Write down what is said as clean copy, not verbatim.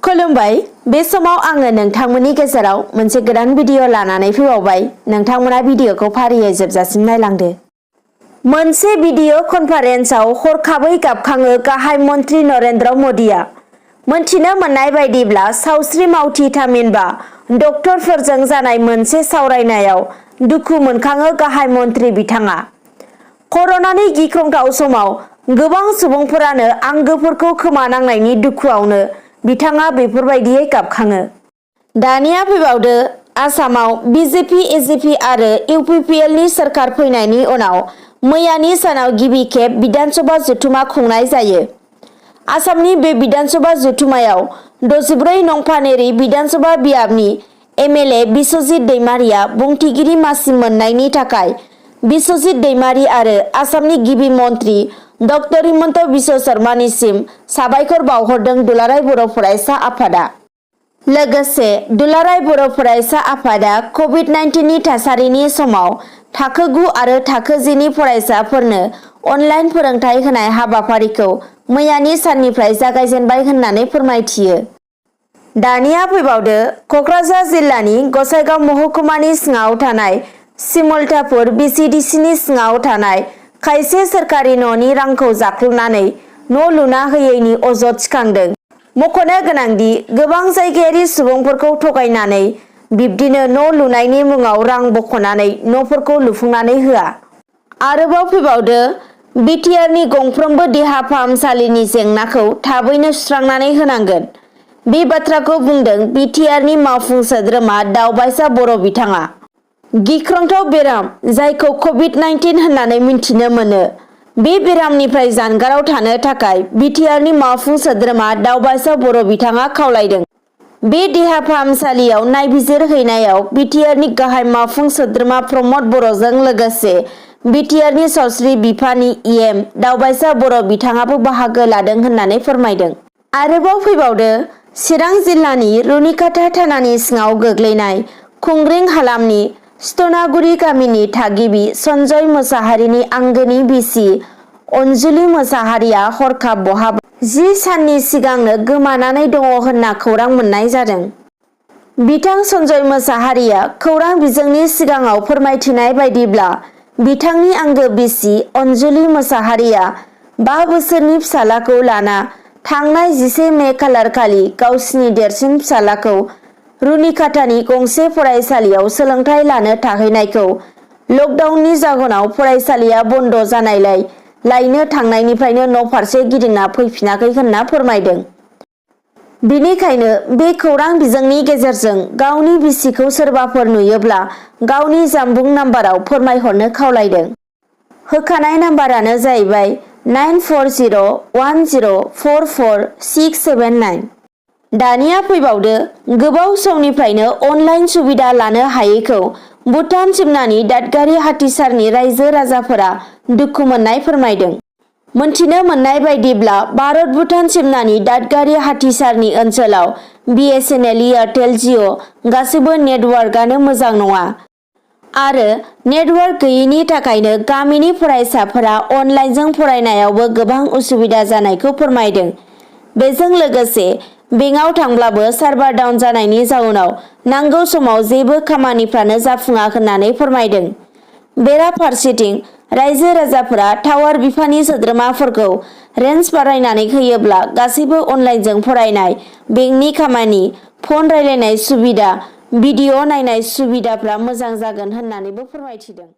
खुलुमबाय बे समाव आङो नोंथांमोननि गेजेराव मोनसे गोदान भिडिअ लानानै फैबावबाय। नोंथांमोना भिडिअखौ फारियै जोबजासिम नायलांदो। मोनसे भिडिअ कनफारेन्सआव हरखाबै गाबखाङो गाहाय मन्थ्रि नरेन्द्र मदिआ। मोनथिनो मोननाय बायदिब्ला सावस्रि मावथि थामहिनबा डक्टरफोरजों जानाय मोनसे सावरायनायाव दुखु मोनखाङो गाहाय मन्थ्रि बिथाङा। कर'नानि गिख्रंथाव समाव गोबां सुबुंफोरानो आंगोफोरखौ खोमानांनायनि दुखुआवनो बिथाङा बेफोरबायदियै गाबखाङो। दानिया फैबावदो आसामाव बिजेपि एजेपि आरो इउपिपिएलनि सोरखार फैनायनि उनाव मैयानि सानाव गिबि खेब बिधानसभा जथुमा खुंनाय जायो। आसामनि बे बिधानसभा जथुमायाव 64 नं पानेरि बिधानसभा बियाबनि एमएलए बिस्वजित दैमारिया बुंथिगिरि मासि मोननायनि थाखाय बिस्वजित दैमारि आरो आसामनि गिबि मन्थ्रि डक्टर हिमन्त बिश्व शर्मानिसिम साबायखर बावहरदों दुलाराय बर' फरायसा आफादा। लोगोसे दुलाराय बर' फरायसा आफादा कभिड-19 थासारिनि समाव थाखो 9 आरो थाखो 10 नि फरायसाफोरनो अनलाइन फोरोंथाय होनाय हाबाफारिखौ मैयानि साननिफ्राय जागायजेनबाय होननानै फोरमायथियो। दानिया फैबावदो कक्राझार जिल्लानि गसाइगाव महकुमानि सिङाव थानाय सिमलतापुर बिसिडिसिनि सिङाव थानाय खायसे सोरखारि न'नि रांखौ जाख्ल'नानै न' लुना होयैनि अजद थिखांदों। मख'नो गोनांदि गोबां जायगायारि सुबुंफोरखौ थगायनानै बिब्दिनो न' लुनायनि मुङाव रां बख'नानै न'फोरखौ लुफुंनानै होआ। आरोबाव फैबावदो बिटिआरनि गंफ्रोमबो देहा फाहामसालिनि जेंनाखौ थाबैनो सुस्रांनानै होनांगोन। बे बाथ्राखौ बुंदों बिटिआरनि मावफुं सोद्रोमा दावबायसा बर' बिथाङा। गिख्रंथाव बेराम जायखौ कभिड-19 होननानै मिन्थिनो मोनो, बे बेरामनिफ्राय जानगाराव थानो थाखाय बिटिआरनि मावफुं सोद्रोमा दावबायसा बर' बिथाङा खावलायदों। बे देहा फाहामसालियाव नायबिजिर हैनायाव बिटिआरनि गाहाय मावफुं सोद्रोमा प्रमद बर'जों लोगोसे बिटिआरनि सावस्रि बिफाननि इएम दावबायसा बर' बिथाङाबो बाहागो लादों होननानै फोरमायदों। आरोबाव फैबावदो चिरां जिल्लानि रुनिकाटा थानानि सिङाव गोग्लैनाय खुंग्रिं हालामनि स्तनागुरि गामिनि थागिबि सन्जय मोसाहारिनि आंगोनि बिसि अनजुलि मोसाहारिया हरखाब बहाबा 10 साननि सिगांनो गोमानानै दङ होनना खौरां मोननाय जादों। बिथां सन्जय मोसाहारिया खौरां बिजोंनि सिगाङाव फोरमायथिनाय बायदिब्ला बिथांनि आंगो बिसि अनजुलि मोसाहारिया 5 बोसोरनि फिसालाखौ लाना थांनाय 11 मे खालारखालि गावसिनि देरसिन फिसालाखौ रुनिकाटानि गंसे फरायसालियाव सोलोंथाय लानो थाहैनायखौ लकडाउननि जाहोनाव फरायसालिया बन्द जानायलाय लायनो थांनायनिफ्रायनो न' फारसे गिदिंना फैफिनाखै होनना फोरमायदों। बिनिखायनो बे खौरां बिजोंनि गेजेरजों गावनि बिसिखौ सोरबाफोर नुयोब्ला गावनि जानबुं नाम्बाराव फोरमायहरनो खावलायदों। होखानाय नाम्बारानो जाहैबाय 9401044679। दानिया फैबावदो गोबाव समनिफ्रायनो अनलाइन सुबिदा लानो हायैखौ भुटान सिमनानि दादगारि हाथिसारनि रायजो राजाफोरा दुखु मोननाय फोरमायदों। मोनथिनो मोननाय बायदिब्ला भारत भुटान सिमनानि दादगारि हाथिसारनि ओनसोलाव बिएसएनएल एयारटेल जिअ गासैबो नेटवार्कआनो मोजां नङा आरो नेटवार्क गैयैनि थाखायनो गामिनि फरायसाफोरा अनलाइनजों फरायनायावबो गोबां उसुबिदा जानायखौ फोरमायदों। बेजों लोगोसे बेंकआव थांब्लाबो सार्भार डाउन जानायनि जाउनाव नांगौ समाव जेबो खामानिफ्रानो जाफुङा होननानै फोरमायदों। बेराफारसेथिं रायजो राजाफोरा टावार बिफाननि सोद्रोमाफोरखौ रेन्ज बारायनानै होयोब्ला गासैबो अनलाइनजों फरायनाय, बेंकनि खामानि, फन रायलायनाय सुबिदा, भिडिअ नायनाय सुबिदाफ्रा मोजां जागोन होननानैबो फोरमायथिदों।